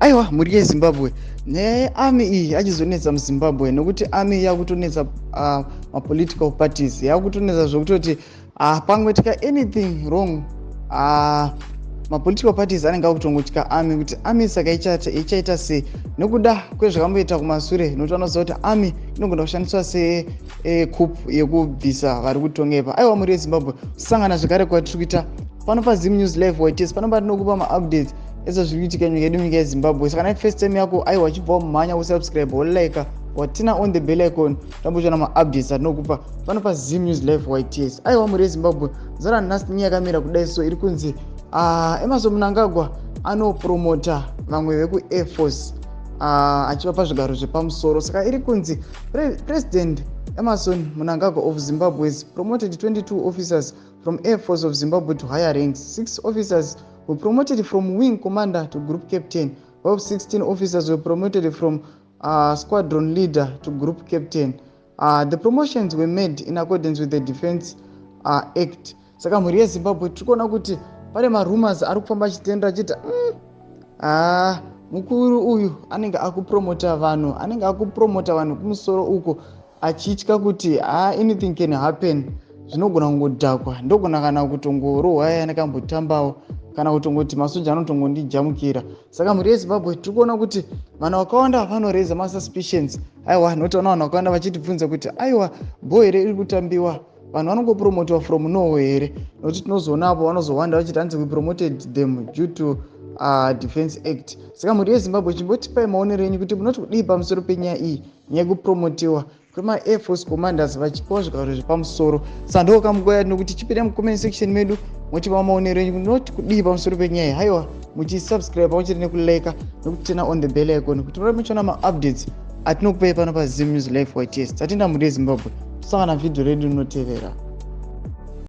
Aiwa, mhuri yeZimbabwe, nyaya yearmy iyi yachizonetsa muZimbabwe, nekuti army yakutonetsa mapolitical parties, yakutonetsa zvekutoti pangoitika anything wrong, mapolitical parties anenge akutongotya army, kuti army saka ichaita sei, nekuda kwezvakamboita kumasure, nokuti vanoziva kuti army inogona kushandiswa secoup yekubvisa vari kutongepa. Aiwa, mhuri yeZimbabwe, kusangana zvekare kwatiri kuita pano paZim News Live YTS, pano patinokupa maupdates ese zviri kuitika nyika yedu, nyika yeZimbabwe. Saka nai first time yako, aiwa, chibva wamhanya kusubscribe, wolike, waturn on the bell icon, tambochiona maupdates atinokupa pano paZim News Live YTS. Aiwa, mhuri yeZimbabwe, zara nhasi nyaya yakamira kudai. So iri kunzi Emmerson Mnangagwa anopromota vamwe vekuair force achivapa zvigaro zvepamusoro. Saka iri kunzi President Emmerson Mnangagwa of Zimbabwe has promoted 22 officers from Air Force of Zimbabwe to higher ranks. Six officers were promoted from wing commander to group captain, while 16 officers were promoted from squadron leader to group captain. The promotions were made in accordance with the Defense Act. Saka mhuri yeZimbabwe, tiri kuona kuti pane marumors ari kufamba achitendera achiita mukuru uyu anenge akupromota vanhu, anenge akupromota vanhu kumusoro uko, achitya kuti anything can happen, zvinogona kungodhakwa, ndogona kana kutongorohwa yandakambotambawo, kana kutongoti masoja anotongondijamukira. Saka mhuri yeZimbabwe, tiri kuona kuti vanhu vakawanda vanoreza masuspicions. Aiwa, notoona vanhu vakawanda vachitibvunza kuti aiwa, bho here iri kutambiwa? Vanhu vanongopromotwa from nowhere here? Nokuti tinozoonapo vanozowanda vachiti hanzi we promoted them due to Defense Act. Saka mhuri yeZimbabwe, chimbotipai maonero enyu kuti munoti kudii pamusoro penyaya iyi, nyaya yekupromotiwa kwema-air force commanders vachipiwa zvigaro zvepamusoro. Saka ndo kamukoya nokuti chipinda mucomment section medu, motipa maonero enyu, munoti kudii pamusoro penyaya. Haiwa, muchisubscribe pamwe chete nekulike nekuturn on the bell icon kuti murambe muchiona maupdates atinokupai pano paZim News Live YTS. Tatenda, mhuri yeZimbabwe, tosangana vhidhio redu rinotevera.